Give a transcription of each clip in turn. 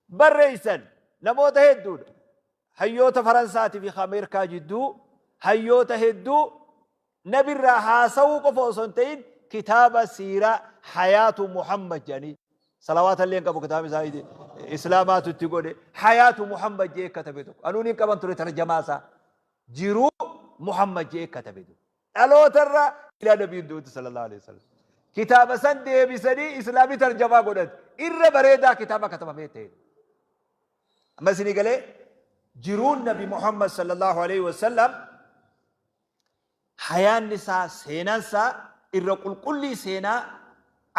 Barreeysan namoota hedduudha. Hayyoota Faransaatii fi Ameerikaa jidduu hayyoota hedduu nabirraa haasawuu qofa osoo hin ta'in kitaaba siiraa Hayaatu Muhammad jedhanii, salawaata illee hin qabu, kitaabni isaa Islaamaatu itti godhe, Hayaatu Muhammad jedhee katabe tokko. Anuun hin qaban ture tarjamaa isaa. Jiruu Muhammad jedhee katabe tokko. Dhaloota irraa ilaa nabiin du'utti sallallahu alaihi wasallam. Kitaaba san deebisanii Islaamii tarjamaa godhate. Irra bareedaa kitaaba katabamee ta'e. Amma isinii galee, jiruun Nabi Muhammad sallallahu alaihi wasallam, hayaanni isaa, seenaan isaa irra qulqullii seenaa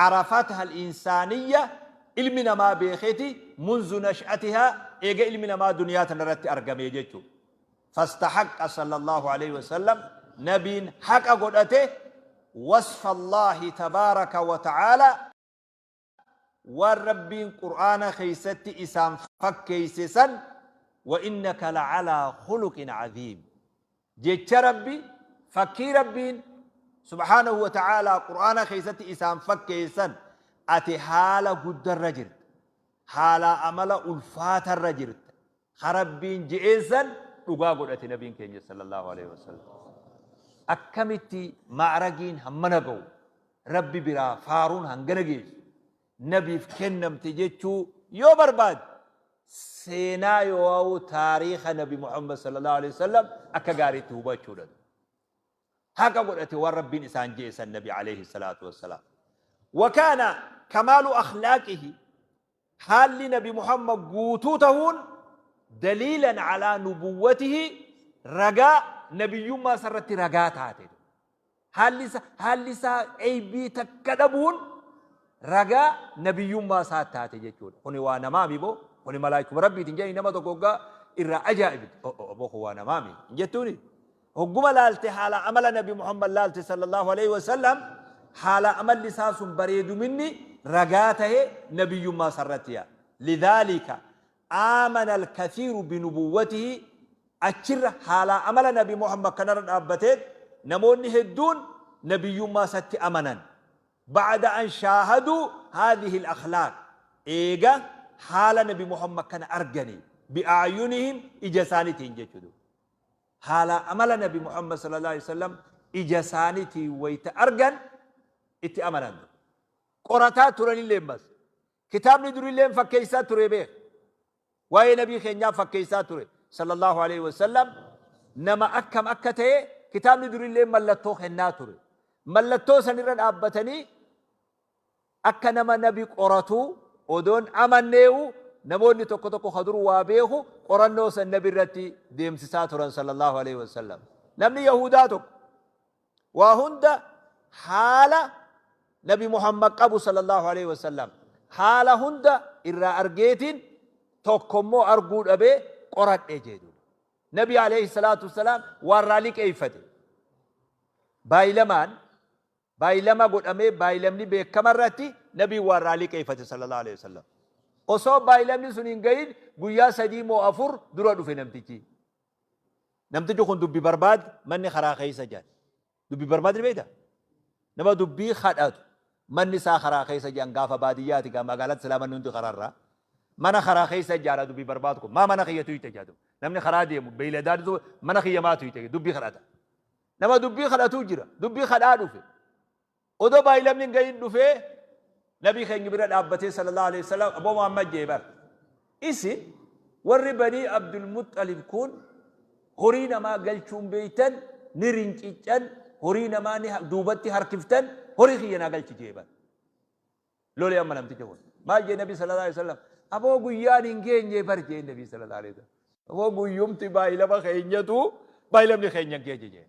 arafatha al-insaaniyya ilmi namaa beekeeti munzu nash'atihaa, eega ilmi namaa duniyaa tanarratti argamee jechuudha. Fastahaqqa sallallahu alaihi wasallam, nabiin haqa godhate, wasfa Allaahi tabaaraka wa ta'aalaa, waan Rabbiin Qur'aana keeysatti isaan fakkeeyse san, wa innaka la'alaa khuluqin aziim, jecha Rabbi, fakkii Rabbiin subhaanahu wa ta'aalaa Qur'aana keeysatti isaan fakkeeysan, ati haala guddarra jirta, haalaa amala ulfaatarra jirta ka Rabbiin je'een san dhugaa godhate nabiin keenya sallallahu alaihi wasallam. Akkamitti ma'ragiin hammana ga'u, Rabbi biraa faaruun hangana geessu nabiif kennamte jechuu yoo barbaade, seenaa yoo'uu taariika Nabi Muhammad sallallahu alaihi wasallam akka gaariitti hubachuudha. Haqa godhate waan Rabbiin isaan je'e san nabi alaihi salaatu wassalaam. Wakaana kamaalu akhlaaqihi, haalli Nabi Muhammad guutuu tahuun, daliilan alaa nubuwwatihi, ragaa nabiyyummaa isarratti ragaa taate. Haalli isaa eybii takka dhabuun ragaa nabiyyummaa isaa taate jechuudha. Kuni waa namaami boo, kuni malaayikuma Rabbiitiin jedhanii nama tokko hoggaa irraa ajaa'ibte. Obbo, kun waa namaami hin jettuuni. Hogguma laalte, haala amala Nabi Muhammad laalte sallallahu alaihi wasallam, haala amalli isaa sun bareeduminni ragaa tahe nabiyyummaa isarratti yaa. Lidhaalika aamana alkathiiru binubuwwatihi, achirra haala amala Nabi Muhammad kanarra dhaabbateet namoonni hedduun nabiyyummaa isatti amanan. Ba'da an shaahaduu haadhihi al-akhlaaq, eega haala Nabi Muhammad kana arganii, bi'a'yunihim, ija isaaniitiin jechuudha. Haala amala Nabi Muhammad sallallahu alaihi wasallam ija isaaniitiin wayta argan itti amanan. Qorataa turanillee ammas. Kitaabni durillee fakkeessaa ture beek. Waa'ee nabii keenyaa fakkeessaa ture sallallahu alaihi wasallam, nama akkam akka ta'e kitaabni durillee mallattoo kennaa ture. Mallattoo sanirra dhaabbatanii akka nama nabi qoratu odoon amanneewu, namoonni tokko tokko ka dur waa beeku qorannoo san nabi irratti deemsisaa turan sallallahu alaihi wasallam. Namni Yahudaa tokko waa hunda haala Nabi Muhammad qabu sallallahu alaihi wasallam haala hunda irraa argeetiin, tokko immoo arguu dhabee qoradhe jedhu. Nabi alayhi salaatu wassalaam waan irraa liqeeffate. Baay'ilamaan baay'ilama godhamee baay'ilamni beekama irratti nabiin waa irraa liqeeffate sallallahu alaihi wasallam. Osoo baay'ilamni sun hin gahin guyyaa 3 moo 4 dura dhufe namtichi. Namtichi kun dubbi barbaad manni karaa keessa jedhan. Dubbi barbaad ni beektaa? Nama dubbii kadhatu manni isaa karaa keessa jedhan, gaafa baadiyyaati gaa, magaalatti silaa manni hundi karaarraa. Mana karaa keessa ijaara dubbii barbaadu kun. Maa mana kiyya tuyte jedhu. Namni karaa deemu beeyladaan mana kiyya maa tuyte dubbii kadhata. Nama dubbii kadhatu jira. Dubbii kadhaa dhufe. Odoo baay'ilamni hin gahin dhufee nabii keenya bira dhaabbatee sallallahu alaihi wasallam, aboo Muhammad jee bar. Isin warri Banii Abdul Muxxalib kun horii namaa galchuun beeytan, ni rinciccan, horii namaa ni duubatti harkiftan, horii kiyya naa galchi jee bar. Lolee amma namtichi kun. Maal jee nabi sallallahu alaihi wasallam? Aboo, guyyaan hin geenye bar jee nabi sallallahu alaihi wasallam. Aboo, guyyumti baay'ilama keenyatu baay'ilamni keenya hin geenye jee.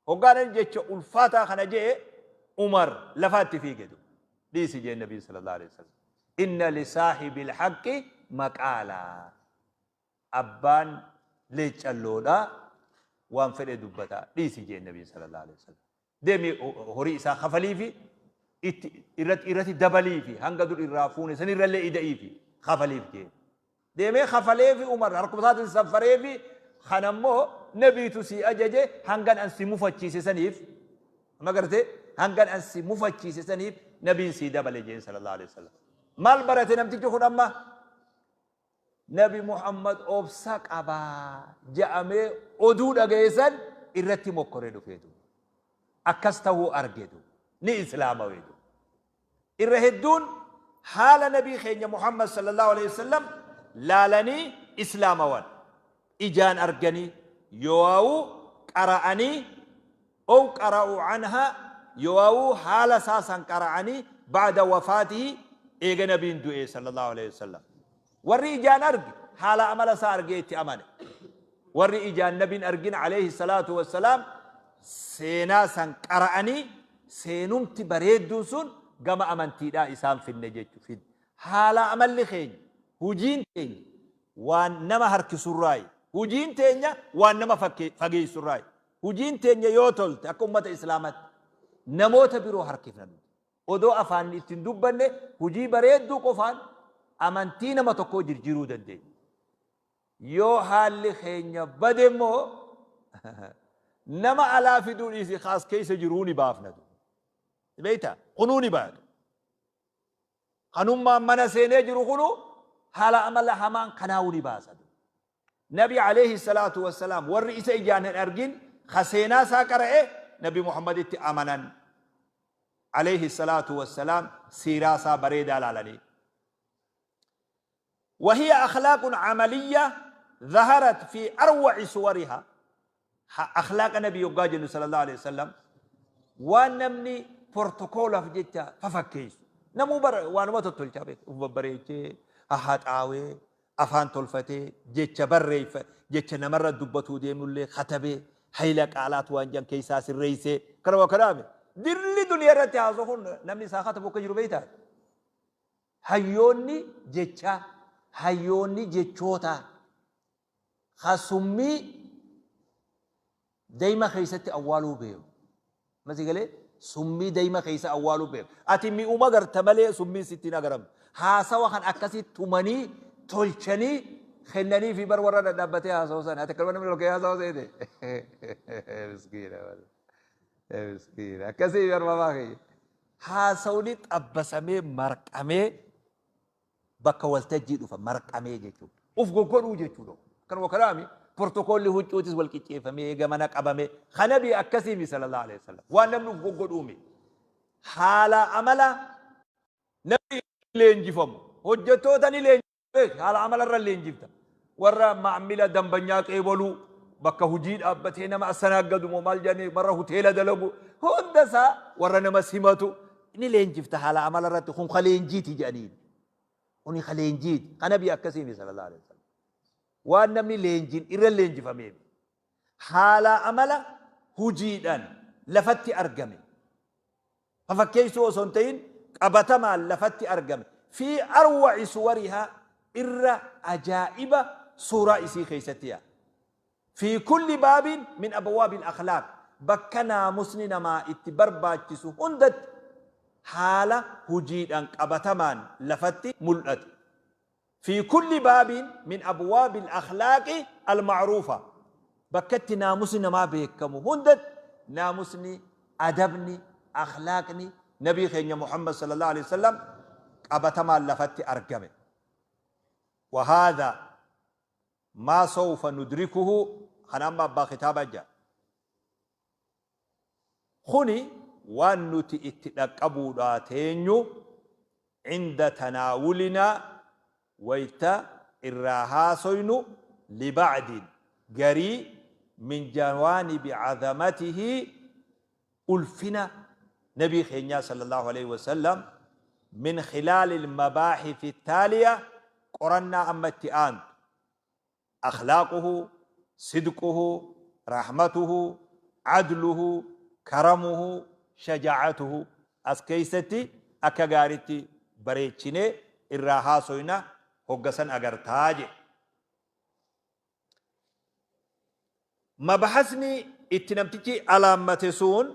Hoggaanan jecha ulfaataa kana je'e, Umar lafaatti fiige du. Dhiisi jeen nabiin sallallahu alaihi wasallam. Inna li saahibil haqqi maqaalaa. Abbaan leeccalloodha waan fedhe dubbata, dhiisi jeen nabiin sallallahu alaihi wasallam. Deemi, horii isaa kafaliifi, itti irratti dabaliifi, hanga dur irraa fuune sanirrallee ida'iifi kafaliif jeen. Deemee kafaleefi, Umar harkuma isaatiin saffareefi, kana immoo nabiitu sii ajaje, hangan an si mufachiise saniif, amma gartee, hangan an si mufachiise saniif nabiin sii dabale jeen sallallahu alaihi wasallam. Maal barate namtichi kun amma? Nabi Muhammad obsa qabaa ja'amee oduu dhagaye san irratti mokkoree dhufee duuba. Akkas tahuu arge duuba. Ni islaamawe duuba. Irra hedduun haala Nabii keenya Muhammad sallallahu aleyhi wasallam laalanii islaamawan. Ijaan arganii yooawuu qara'anii ow qara'uu anhaa yooawuu haala isaa san qara'anii ba'da wafaatihi eega Nabiin du'ee sallallahu aleyhi wasallam. Warri ijaan arge haala amala isaa argee itti amane. Warri ijaan Nabiin argin aleyhi salaatu wassalaam seenaa san qara'anii seenumti bareedduun sun gama amantiidhaa isaan finne jechu fidde. Haala amalli keenya, hujiin teenya waan nama harkisurraayi. Hujiin teenya waan nama fageessurraayi. Hujiin teenya yoo tolte akka ummata Islaamatti namoota biroo harkifna nuti. Odoo afaanin itti hin dubbanne hujii bareedduu qofaan amantii nama tokkoo jirjiiruu dandeenya. Yoo haalli keenya bade immoo nama alaa fiduu dhiisi ka as keessa jiruu ni baafna. Beektaa? Kunuu ni baatu. Kanummaan mana seenee jiru kunu haala amala hamaan kanaa'uu ni baasa. Nabi alayhi salaatu wassalaam warri isa ijaan hin argin ka seenaa isaa qara'e Nabi Muhammaditti amanan alayhi salaatu wassalaam siiraa isaa bareedaa laalanii. Wahiya akhlaaqun amaliyya zaharat fi arwa'i suwariha. Akhlaaqa Nabi yoggaa jennu sallallahu alayhi wasallam waan namni portokoolaaf jecha fafakkeessu. Namuu bara waanuma tottolchaa beeka. Uf babbareechee, haxaawee, afaan tolfatee, jecha barreeffa, jecha namarra dubbatuu deemullee katabee, hayila qaalaat waan jedhan keessaa sirreessee, kanuma kanaame. Dirli duniyaa irratti haasoo kun namni isaa katabu akka jiru beektaa? Hayyoonni jechaa, hayyoonni jechootaa, ka summii dayma keessatti awwaaluu beeku. Amma si galee summii dayma keessa awwaaluu beeku. Ati mi'uma garta malee summiin sitti hin agaramtu. Haasawa kan akkasii tumanii tolchanii kennanii fi bar warra dhadhaabbatee haasawu sana. Ati akkanuma namni ol ka'ee haasawa seete. Miskiina. Miskiina. Akkasii bar mamaa kiyya. Haasawni xabbasamee marqamee bakka waltajjii dhufa marqamee jechuudha. Uf goggodhuu jechuudha. Akkanuma kanaami portokoolli huccuutis wal qixxeeffamee gamana qabame. Ka nabii akkasii mi sallallahu alaihi wasallam. Waan namni uf goggodhuu mi. Haala amala namni leenjifamu. Hojjettoota ni leenjifamu. Beeki, haala amala irra leenjifta. Warra maamila dambanyaa qeebaluu, bakka hujii dhaabbatee nama assanaaggadu moo maal jedhanii warra hoteela dalagu hunda isaa warra nama simatu ni leenjifta haala amala irratti kun ka leenjiiti jedhaniin. Kuni ka leenjiiti. Ka nabii akkasii mi sallallahu alaihi wasallam. Waan namni leenjiin irra leenjifamee haala amala hujiidhaan lafatti argame. Fafakkeessuu osoo hin ta'in qabatamaan lafatti argame. Fii arwa'i suwarihaa irra ajaa'iba suuraa isii keessatti yaa. Fii kulli baabin min abwaabil akhlaaq bakka naamusni namaa itti barbaachisu hundatti haala hujiidhaan qabatamaan lafatti mul'ate. Fii kulli baabin min abwaabil akhlaaqi al-ma'ruufa bakka itti naamusni namaa beekkamu hundatti naamusni, adabni, akhlaaqni Nabii keenya Muhammad sallallahu aleyhi wasallam qabatamaan lafatti argame. Wa haadhaa maa sawfa nudrikuhu kana amma abbaa kitaabaa jedha. Kuni waan nuti itti dhaqqabuudhaa teenyu cinda tanaawulinaa wayta irraa haasoynu liba'din garii min jawaanibi cazamatihi ulfina nabii keenyaa sallallaahu aleyhi wasallam min khilaali almabaaxithi attaaliya qorannaa amma itti aantu akhlaaquhu, sidquhu, rahmatuhu, adluhu, karamuhu, shajaa'atuhu as keeysatti akka gaaritti bareechinee irraa haasoyna hogga san agartaa jedhe. Mabhasni itti namtichi alaammate sun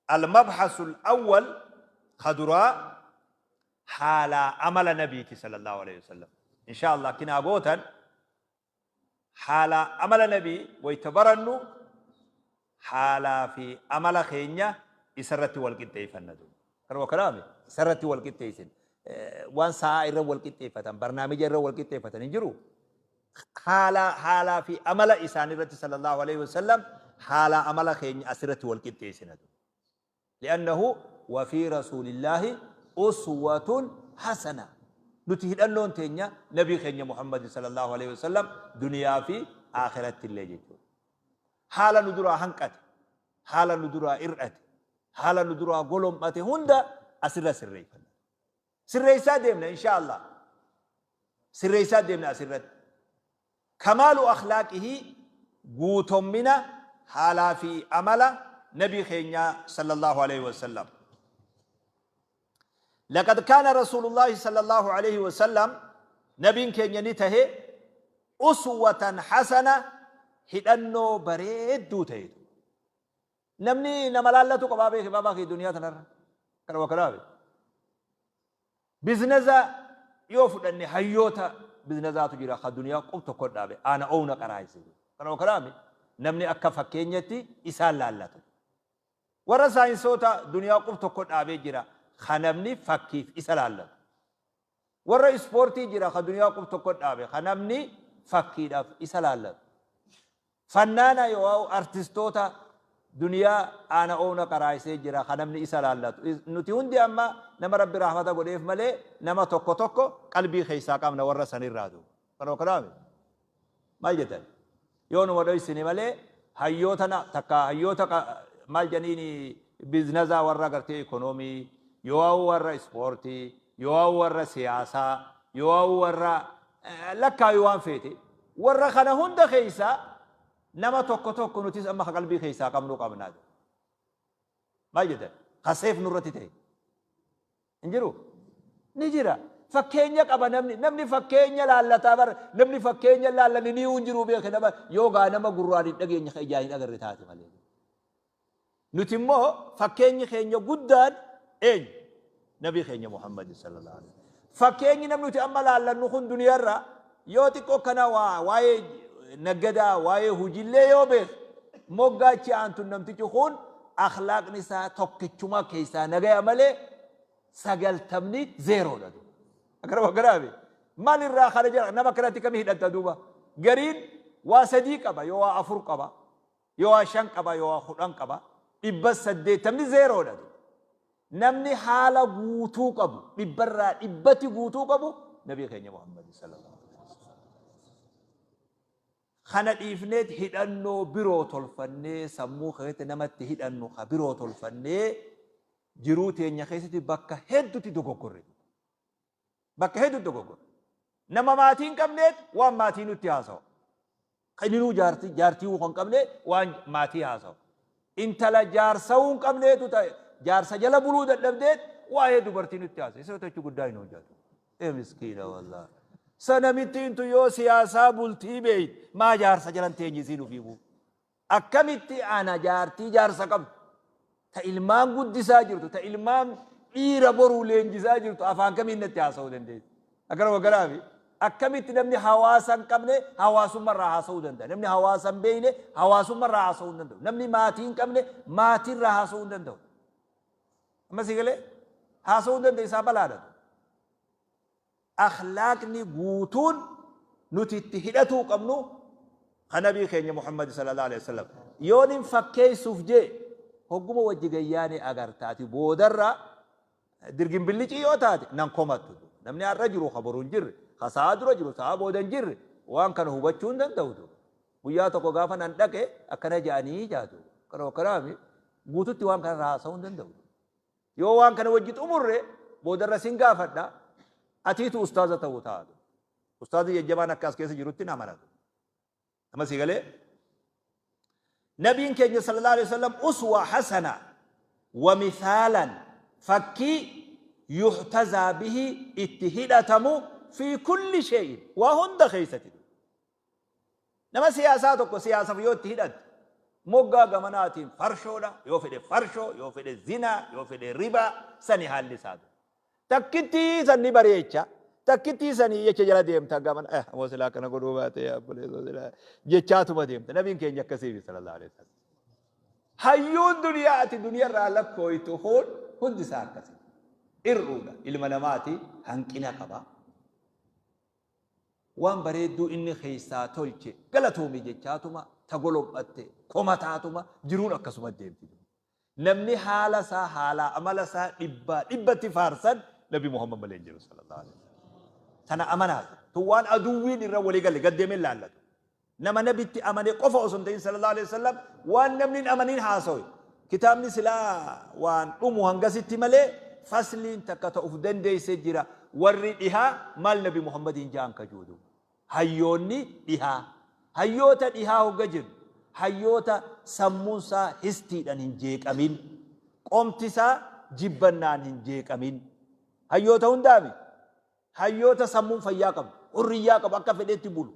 Al-mabhasul awwal ka duraa haalaa amala nabiiti sallallahu alaihi wasallam. Insha Allah akki naa gootan haalaa amala nabii wayta barannu haalaa fi amala keenya isarratti wal qixxeeffanna duuba. Kanuma kanaami isarratti wal qixxeessin. waan sa'aa irra wal qixxeeffatan, barnaamija irra wal qixxeeffatan hin jiru. Haala haalaa fi amala isaanii irratti sallallahu alaihi wasallam haala amala keenya asirratti wal qixxeessina. Li'annahu wa fi rasuulillaahi uswatun hasana. Nuti hidhannoon teenya nabii keenya Muhammad sallallahu alaihi wasallam duniyaa fi akhiratti illee jechuudha. Haala nu duraa hanqate, haala nu duraa ir'ate, haala nu duraa golom'ate hunda asirra sirreeffanna. Sirreessaa deemna insha Allah. Sirreessaa deemna asirratti. Kamaalu akhlaaqihi, guutommina haalaa fi amala nabii keenyaa sallallahu alaihi wasallam. Laqad kaana rasuulullaahi sallallahu alaihi wasallam, nabiin keenya ni tahe, uswatan hasana, hidhannoo bareedduu ta'etu. Namni nama laallatu qabaa beeke baabaa kee duniyaa tanarra. Kana wakalaabe. Biznaza yoo fudhanne, hayyoota biznazaatu jira ka duniyaa qub tokko dhaabe aana oowna qaraayise. Kana wakalaame namni akka fakkeenyatti isaan laallatu. Warra saayinsoota duniyaa qub tokko dhaabee jira ka namni fakkiif isa laallatu. Warra ispoortii jira ka duniyaa qub tokko dhaabe ka namni fakkiidhaaf isa laallatu. Fannaana yoo artistoota duniyaa aana oowna qaraayisee jira ka namni isa laallatu. Nuti hundi amma nama Rabbi rahmata godheef malee nama tokko tokko qalbii keessaa qabna warra sanirraa duuba. Kana kanaami. Maal jettan? Yoo numa dhoysine malee hayyoota takka hayyoota maal jedhaniini biiznazaa, warra gartee ikonoomii, yoo warra ispoortii, yoo warra siyaasaa, yoo warra lakkaayu waan feete, warra kana hunda keessaa nama tokko tokko nutis amma ka qalbii keessaa qabnu qabnaa. Maal jettan? Kaseef nurratti ta'e. Hin jiru? Ni jira. Fakkeenya qaba namni. Namni fakkeenya laallataa bara. Namni fakkeenya laallanni ni hin jiru beeke nama yoo gaa nama gurraan hin dhageenye, ka ijaan hin agarre taate malee. Nuti immoo fakkeenyi keenya guddaan eenyu? Nabii keenya Muhammad sallallahu alaihi wasallam. Fakkeenyi namni nuti amma laallannu kun duniyaarra yoo xiqqoo kana waa'ee naggadaa, waa'ee hojiillee yoo beek, moggaachi aantu namtichi kun akhlaaqni isaa tokkichuma keessaa nagaya malee 90ni zeeroodha. Akkana waggaraame. Maal irraa kana jira nama akkanatti kamii hidhatta duuba? Gariin waa sadii qaba, yoo waa afur qaba, yoo waa shan qaba, yoo waa 10 qaba, 80ni zeeroodha. Namni haala guutuu qabu, dhibbarraa dhibbatti guutuu qabu, nabii keenya Muhammad sallallahu alaihi wasallam. Kana dhiifneet hidhannoo biroo tolfannee, sammuu keessatti namatti hidhannu ka biroo tolfannee, jiruu teenya keessatti bakka hedduutti dogoggorre. Bakka hedduutti dogoggorre. Nama maatii hin qabneet waan maatii nutti haasawa. Kan inni nuu jaartii kan qabne waan maatii haasawa. Intala jaarsawuu hin qabneetu ta'e jaarsa jala buluu dadhabdeet waa'ee dubartii nutti haasawa. Isa tochi guddaa hin hojjetu. Ee miskiina wallaahi. Sanamittiintu yoo siyaasaa bultii beeyt maa jaarsa jalan teenye isiin ofiifuu. Akkamitti ana jaartii jaarsa qabdu, ta ilmaan guddisaa jirtu, ta ilmaan dhiira boruu leenjisaa jirtu afaan kamiin natti haasa'uu dandeessi? Akkana waggaraafi akkamitti namni hawaasa hin qabne hawaasummaa irraa haasa'uu danda'a? Namni hawaasa hin beekne hawaasummaa irraa haasa'uu hin danda'u. Namni maatii hin qabne maatii irraa haasa'uu hin danda'u. Amma si galee haasa'uu hin danda'u, isaa balaadha. Akhlaaqni guutuun nuti itti hidhatuu qabnu kan nabii keenya Muhammad sallallahu alaihi wasallam. Yoon hin fakkeessuuf jee hogguma wajji gayyaane agartaati, boodarra dirgin billicii yoo taate nan komattu. Namni har'a jiru ka boru hin jirre, ka sa'a dura jiru sa'a booda hin jirre, waan kana hubachuu hin danda'u. Guyyaa tokko gaafa nan dhaqe akkana jedhanii jaatu. Kana wakkanaami guututti waan kana haasa'uu hin danda'u. Yoo waan kana wajji xumurre boodarra sin gaafadha, atiitu ustaaza ta'uu taatu. Ustaazi jajjabaan akka as keessa jirutti na amanatu. Amma si galee? Nabiin keenya sallallahu alaihi wasallam uswa hasana wa mithaalan, fakkii yuhtazaa bihi, itti hidhatamu, fi kulli shay'in, waa hunda keessatti. Nama siyaasaa tokko siyaasaaf yoo itti hidhatte, moggaa gamanaatiin farshoodha, yoo fedhe farshoo, yoo fedhe zinaa, yoo fedhe ribaa, sani haalli isaa. Takkittii san ni bareecha, takkittii sanii jecha jala deemta gamana, moo silaa akkana godhuu baate yaa obboleessoo silaa jechaatuma deemta. Nabiin keenya akkasii sallallahu alaihi wasallam. Hayyuun duniyaa ati duniyaa irraa lakkooytu kun hundi isaa akkasii. Ir'uudha ilma namaati hanqina qaba. Waan bareedduu inni keessaa tolche galatoomi jechaatuma ta golophatte komataatuma jiruun akkasuma deemti. Namni haala isaa haalaa amala isaa dhibbaa dhibbatti faarsan Nabi Muhammad malee hin jiru sallallahu alaihi wasallam. Tana amanaa tun waan aduwwiin irra walii gale gad deemee laallatu. Nama Nabitti amane qofa osoo hin ta'in sallallahu alaihi wasallam waan namni hin amanin haasawe. Kitaabni silaa waan dhumu hangasitti malee fasliin takka ta uf dandeeyse jira. Warri dhihaa maal Nabi Muhammadiin ja'an ka juudu. Hayyoonni dhihaa. Hayyoota dhihaa hogga jennu hayyoota sammuun isaa histiidhaan hin jeeqamin. Qomti isaa jibbannaan hin jeeqamin. Hayyoota hundaami. Hayyoota sammuun fayyaa qabu, hurriyyaa qabu, akka fedhetti bulu.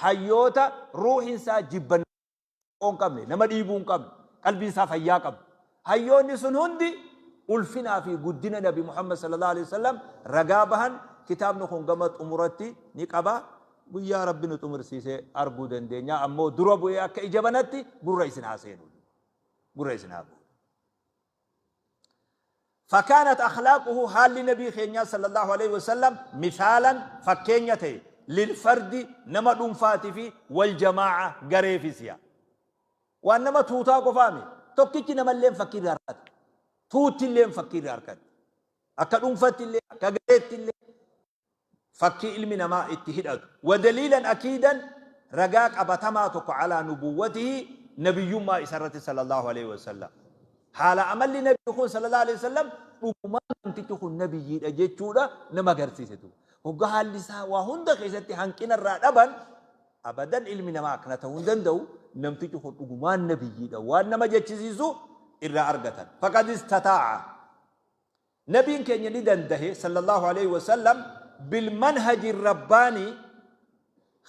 Hayyoota ruuhiin isaa jibbannaa hin qabne, nama dhiibuu hin qabne, qalbiin isaa fayyaa qabdu. Hayyoonni sun hundi ulfinaa fi guddina Nabi Muhammad sallallahu alaihi wasallam ragaa bahan. Kitaabni kun gama xumuratti ni qaba. Guyyaa Rabbi nu xumursiise arguu dandeenya. Ammoo dura bu'ee akka ija banatti gurra isin haa seenu. Gurra isin haa bu'u. Fakaanat akhlaaquhu haalli Nabii keenyaa sallallahu alaihi wasallam misaalan fakkeenya ta'e lilfardi nama dhuunfaatii fi wal jamaa'a gareefis yaa. Waan nama tuutaa qofaami. Tokkichi namalleen fakkii irraa argata. Tuuttilleen fakkii irraa argata. Akka dhuunfattillee akka gareettillee fakkii ilmi namaa itti hidhatu. Wa daliilan akiidan ragaa qabatamaa tokko alaa nubuwwatihi nabiyyummaa isarratti sallallahu alaihi wasallam. Haala amalli nabii kun sallallahu alaihi wasallam dhugumaan namtichi kun nabiyyiidha jechuudha nama agarsiise duuba. Hogga haalli isaa waa hunda keessatti hanqina irraa dhaban, abadan ilmi namaa akkana ta'uu hin danda'u, namtichi kun dhugumaan nabiyyiidha waan nama jechisiisu irraa argatan. Faqad istataa'a Nabiin keenya ni dandahe sallallahu alaihi wasallam bil manhaji rabbaanii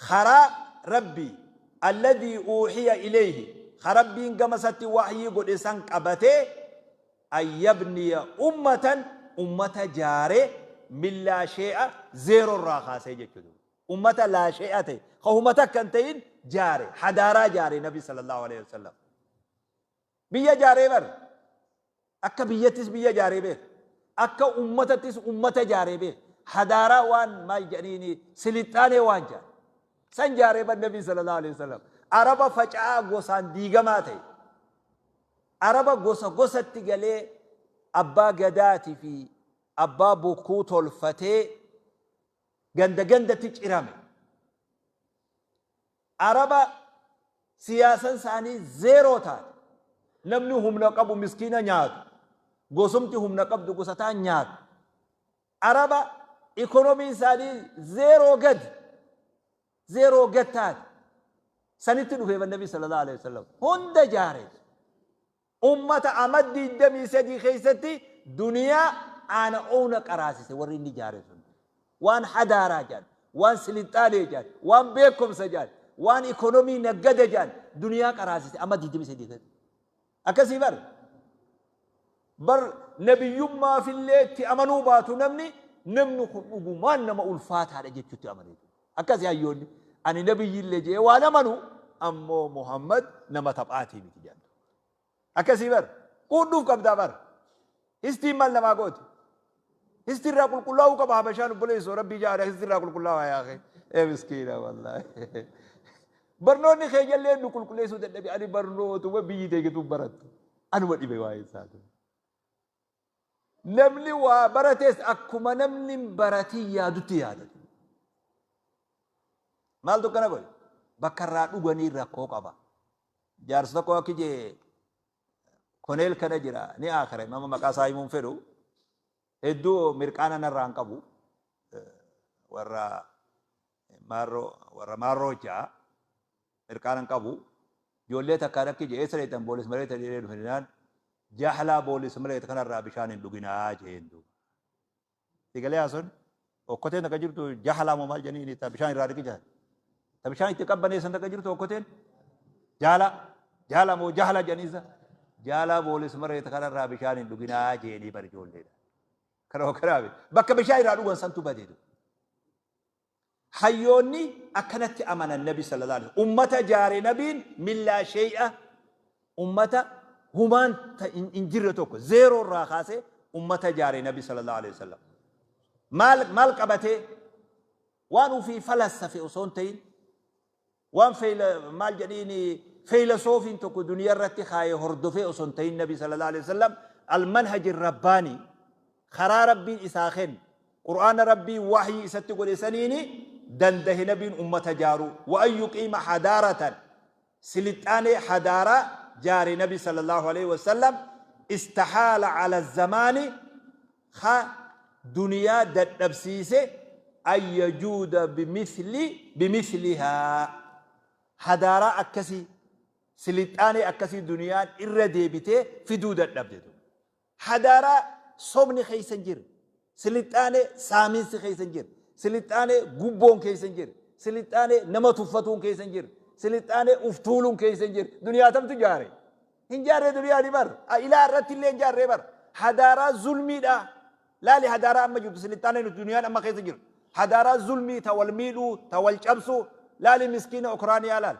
karaa Rabbii alladhii uuhiya ilayhi ka Rabbiin gama isatti wahyii godhe san qabatee an yabniya ummatan ummata jaare min laa shee'a zeeroo irraa kaasee jechuudha. Ummata laa shee'a ta'e ka huma takka hin ta'in jaare, hadaaraa jaare Nabi sallallahu alaihi wasallam. Biyya jaaree bar. Akka biyyattis biyya jaaree beeka. Akka ummatattis ummata jaaree beeka. Hadaaraa waan maal jedhaniini silixxaanee waan jedhan. San jaaree bar Nabii sallallahu alaihi wasallam. Araba faca'aa gosaan diigamaa ta'e. Araba gosa gosatti galee abbaa gadaatii fi abbaa bokkuu tolfatee ganda gandatti cirame. Araba siyaasan isaanii zeeroo taate. Namni humna qabu miskiina nyaatu. Gosumti humna qabdu gosa taan nyaatu. Araba ikonomiin isaanii zeeroo gadi. Zeeroo gad taate. Sanitti dhufee Nabi sallallahu alaihi wasallam. Hunda jaare. Ummata amad 23 keessatti duniyaa aana oona qaraasise warri inni jaare sun. Waan hadaaraa jedhan, waan silixaanee jedhan, waan beekumsa jedhan, waan ikonomii naggada jedhan duniyaa qaraasise amad 23 keessatti. Akkasii bar. Bar nabiyyummaafillee itti amanuu baatu namni namni kun dhugumaan nama ulfaataadha jechuutti amaneetu. Akkasi hayyoonni ani nabiyyillee jedhee waan amanu ammoo Muhammad nama taphaatii miti jedhan. Akkasii bar. Quudhuuf qabdaa bar. Histiin maal namaa gooti? Histi irraa qulqullaa'uu qaba Habashaan obboleessoo Rabbii jaadha histi irraa qulqullaa'aa yaa akhi. Ee miskiina wallaahi. Barnoonni keenyallee nu qulqulleessuu dadhabe, ani barnootuma biyyi teekituu barattu. Anuma dhibe waa'ee isaatu. Namni waa barates akkuma namni hin baratin yaadutti yaadatu. Maaltu akkana godhe? Bakka irraa dhuganii rakkoo qaba. Jaarsa tokko akki jee koneel kana jira ni akira nama maqaa isaa himuun fedhu hedduu mirqaana narraa hin qabu, warra maarroo warra maarroo ja'a mirqaana hin qabu. Ijoollee takkaan akki jee eessa dheetan boolis mareeta jedhee dhufe jennaan, jahlaa boolis mareeta kanarraa bishaan hin dhuginaa jeen duuba. Sigalee haason okkoteen takka jirtu jahlaa moo maal jedhanii ta bishaan irraa riqicha. Ta bishaan itti qabbaneessan takka jirtu okkoteen jaala jaala moo jahla jedhaniisa jaalaa boolis mareeta kanarraa bishaan hin dhuginaa jeenii bar ijoolleedha. Kana kanaafi bakka bishaan irraa dhugan santu badeetu. Hayyoonni akkanatti amanan Nabi sallallahu alaihi ummata jaare Nabiin min laa shay'a ummata humaan hin jirre tokko zeeroo irraa kaasee. Ummata jaare Nabi sallallahu alaihi wasallam. Maal maal qabatee? Waan ufii falassafe osoo hin ta'in, waan feeyla maal jedhiini feeylasoofiin tokko duniyaa irratti kaayee hordofee osoo hin ta'in, Nabi sallallahu alaihi wasallam almanhaji rabbaanii, karaa Rabbiin isaa kenne, Qur'aana Rabbiin wahyii isatti godhe saniini dandahe Nabiin ummata jaaruu. Wa an yuqiima hadaaratan, silixaanee hadaaraa jaare Nabi sallallahu alaihi wasallam, istahaala ala zamaani, ka duniyaa dadhabsiise, an yajuuda bimithlihaa, hadaaraa akkasii, silixaanee akkasii duniyaan irra deebitee fiduu dadhabde. Hadaaraa sobni keessa hin jirre, silixaanee saaminsi keessa hin jirre, silixaanee gubboon keessa hin jirre, silixaanee nama tuffatuun keessa hin jirre, silixaanee uftuuluun keessa hin jirre duniyaa tamtu jaare? Hin jaarre duniyaa bar. Ilaa irratti illee hin jaarree bar. Hadaaraa zulmiidha. Laali hadaaraa amma jirtu, silixaanee nuti duniyaan amma keessa jirtu. Hadaaraa zulmii, ta wal miidhuu, ta wal cabsuu. Laali miskiina Ukraaniyaa laali.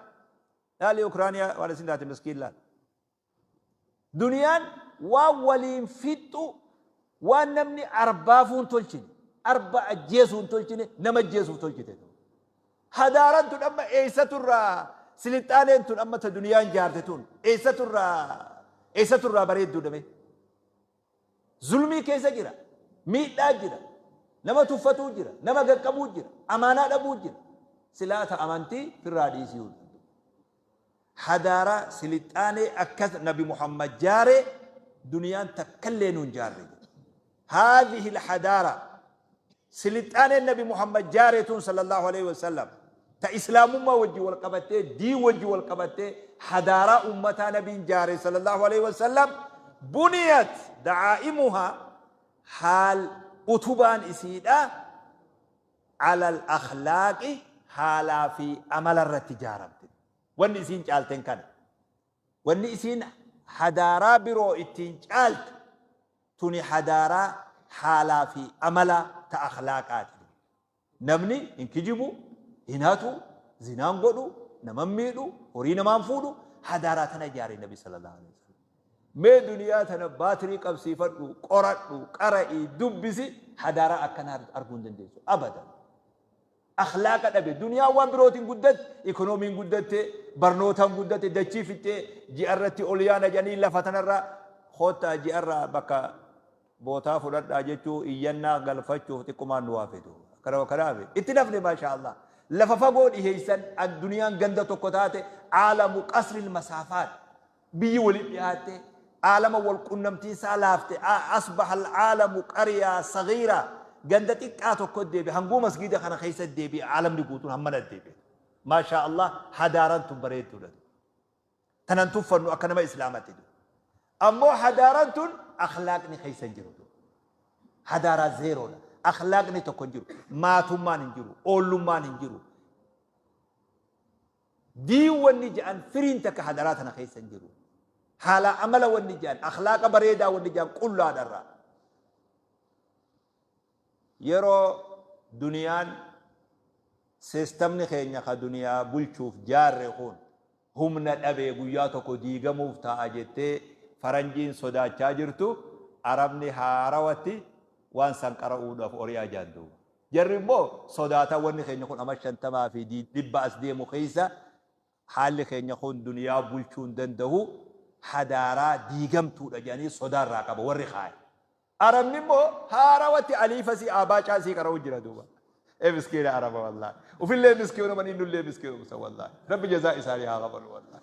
Laali Ukraaniyaa waan isin taate miskiin laali. Duniyaan waan waliin fixxu, waan namni arbaafuu hin tolchine, arba ajjeesuu hin tolchine, nama ajjeesuuf tolchite. Hadaaraan tun amma eessaturraa, silixaaneen tun amma ta duniyaan jaarte tun eessaturraa bareedduu dame? Zulmii keessa jira, miidhaa jira, nama tuffatuu jira, nama gaqqabuu jira, amaanaa dhabuu jira. Silaa ta amantii firraa dhiisuu. Hadaaraa silixaanee akkas Nabi Muhammad jaare duniyaan takkallee nuun jaarre. Haadhihi alhadaara, silixaaneen Nabi Muhammad jaare tun sallallahu alaihi wasallam, ta islaamummaa wajji wal qabattee, diin wajji wal qabattee, hadaaraa ummataa nabiin jaare sallallahu alaihi wasallam, buniyat da'aa'imuhaa, haal utubaan isiidha, ala al-akhlaaqi, haalaa fi amala irratti jaaramte. Wanni isiin caalten kana. Wanni isiin hadaaraa biroo ittiin caalte tuni hadaaraa haalaa fi amala ta akhlaaqaati. Namni hin kijibu, hin hatu, zinaan godhu, naman miidhu, horii namaan fuudhu, hadaaraa tana ijaare Nabi sallallahu alaihi wasallam. Mee duniyaa tana baatirii qabsiifadhu, qoradhu, qara'ii, dubbisi, hadaaraa akkanaa arguu hin dandeessu. Abadan. Akhlaaqa dhabe. Duniyaan waan birootiin guddatte, ikoonomiin guddatte, barnootaan guddatte, dachii fixxee ji'arratti ol yaana jedhanii, lafa tanarra koottaa ji'arraa bakka bootaa fudhadhaa jechuu iyyannaa galfachuuf xiqqumaan nu waafetu. Kana kanaaf itti nafne, maasha Allah. Lafa fagoo dhiheessan, addunyaan ganda tokko taate, aalamu qasril masaafaat. Biyyi walitti dhiyaatte, aalama wal qunnamtiin isaa laafte, asbaha al-aalamu qariyaa sagiira, ganda xiqqaa tokko deebi'e, hanguu masgiida kana keessa deebi'e, aalamni guutuun hammana deebi'e. Maasha Allah, hadaaraan tun bareedduudha. Tanan tuffannu akka nama islaamatti. Ammoo hadaaraan tun akhlaaqni keessa hin jiru. Hadaaraa zeeroodha. Akhlaaqni tokko hin jiru. Maatummaan hin jiru. Oollummaan hin jiru. Diin wanni jedhan firiin takka hadaraa tana keessa hin jiru. Haala amala wanni jedhan, akhlaaqa bareedaa wanni jedhan qullaadharraa. Yeroo duniyaan seestamni keenya ka duniyaa bulchuuf jaarre kun humna dhabee guyyaa tokko diigamuuf ta'a jettee faranjiin sodaachaa jirtu, Arabni haarawatti waan san qara'uudhaaf ori'aa jaan duuba. Jarri immoo sodaataa wanni keenya kun ama 50 fi 100 as deemu keessa haalli keenya kun duniyaa bulchuu hin danda'u, hadaaraa diigamtuudha jedhanii sodaarraa qaba warri kaaye. Arabni immoo haarawatti aliifasii aabacaasii qara'uu jira duuba. Ee miskiina Araba, wallaahi. Ufillee miskiinuma, innullee miskiinumsa, wallaahi. Rabbi jazaa isaanii haa qabalu, wallaahi.